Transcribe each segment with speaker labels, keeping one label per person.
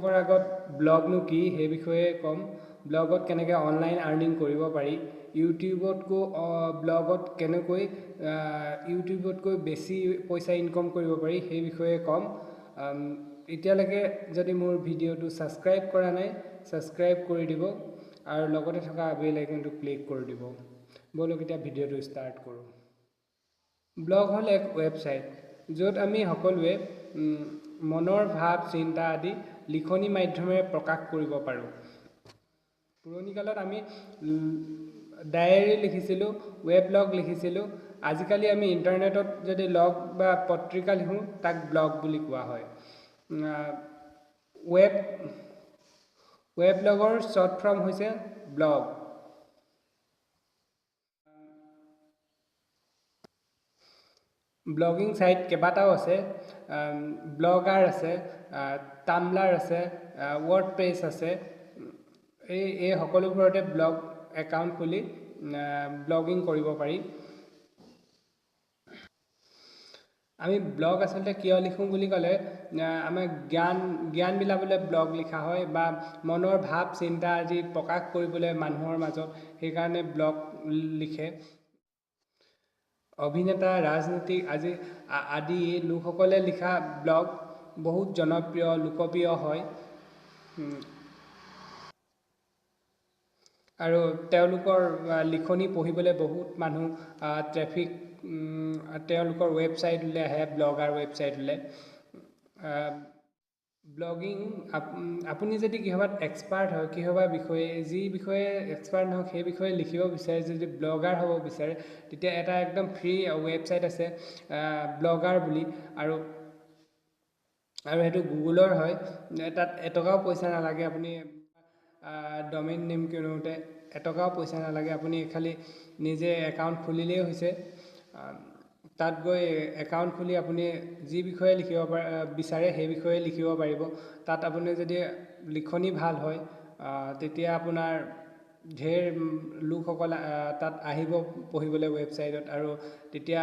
Speaker 1: আপোনালোকৰ আগত ব্লগনো কি সেই বিষয়ে ক'ম। ব্লগত কেনেকৈ অনলাইন আৰ্নিং কৰিব পাৰি, ইউটিউবতকৈ ব্লগত কেনেকৈ ইউটিউবতকৈ বেছি পইচা ইনকম কৰিব পাৰি সেই বিষয়ে ক'ম। এতিয়ালৈকে যদি মোৰ ভিডিঅ'টো ছাবস্ক্ৰাইব কৰা নাই, ছাবস্ক্ৰাইব কৰি দিব আৰু লগতে থকা বেল আইকনটো ক্লিক কৰি দিব। ব'লক এতিয়া ভিডিঅ'টো ষ্টাৰ্ট কৰোঁ। ব্লগ হ'ল এক ৱেবছাইট য'ত আমি সকলোৱে মনৰ ভাৱ, চিন্তা আদি লিখনি মাধ্যমেৰে প্ৰকাশ কৰিব পাৰোঁ। পুৰণি কালত আমি ডায়েৰী লিখিছিলোঁ, ৱেব লগ লিখিছিলোঁ। আজিকালি আমি ইণ্টাৰনেটত যদি লগ বা পত্ৰিকা লিখোঁ তাক ব্লগ বুলি কোৱা হয়। ৱেব লগৰ শ্বৰ্ট ফৰ্ম হৈছে ব্লগ। ব্লগিং ছাইট কেইবাটাও আছে, ব্লগাৰ আছে, টাম্বলাৰ আছে, ৱৰ্ড প্ৰেছ আছে। এই সকলোবোৰতে ব্লগ একাউণ্ট খুলি ব্লগিং কৰিব পাৰি। আমি ব্লগ আচলতে কিয় লিখোঁ বুলি ক'লে আমাৰ জ্ঞান বিলাবলৈ ব্লগ লিখা হয় বা মনৰ ভাৱ চিন্তা আদি প্ৰকাশ কৰিবলৈ মানুহৰ মাজত, সেইকাৰণে ব্লগ লিখে। অভিনেতা, ৰাজনীতিক আদি লোকসকলে লিখা ব্লগ বহুত জনপ্ৰিয়, লোকপ্ৰিয় হয় আৰু তেওঁলোকৰ লিখনি পঢ়িবলৈ বহুত মানুহ ট্ৰেফিক তেওঁলোকৰ ৱেবছাইটলৈ আহে, ব্লগাৰ ৱেবছাইটলৈ। ব্লগিং আপুনি যদি কিহবাত এক্সপাৰ্ট হয়, কিহবা বিষয়ে, যি বিষয়ে এক্সপাৰ্ট নহওক সেই বিষয়ে লিখিব বিচাৰে, যদি ব্লগাৰ হ'ব বিচাৰে, তেতিয়া এটা একদম ফ্ৰী ৱেবছাইট আছে ব্লগাৰ বুলি, আৰু সেইটো গুগলৰ হয়। তাত এটকাও পইচা নালাগে, আপুনি ডমেইন নেম কিনোতে এটকাও পইচা নালাগে, আপুনি খালি নিজে একাউণ্ট খুলিলেই হৈছে। তাত গৈ একাউণ্ট খুলি আপুনি যি বিষয়ে লিখিব বিচাৰে সেই বিষয়ে লিখিব পাৰিব। তাত আপুনি যদি লিখনি ভাল হয় তেতিয়া আপোনাৰ ঢেৰ লোকসকল তাত আহিব পঢ়িবলৈ ৱেবছাইটত, আৰু তেতিয়া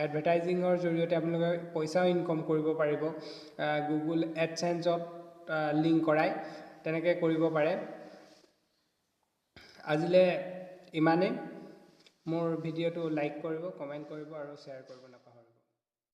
Speaker 1: এডভাৰটাইজিঙৰ জৰিয়তে আপোনালোকে পইচাও ইনকম কৰিব পাৰিব। গুগল এডচেঞ্চত লিংক কৰাই তেনেকৈ কৰিব পাৰে। আজিলৈ ইমানেই। মোৰ ভিডিঅ'টো লাইক কৰিব, কমেণ্ট কৰিব আৰু শ্বেয়াৰ কৰিব নাপাহৰিব।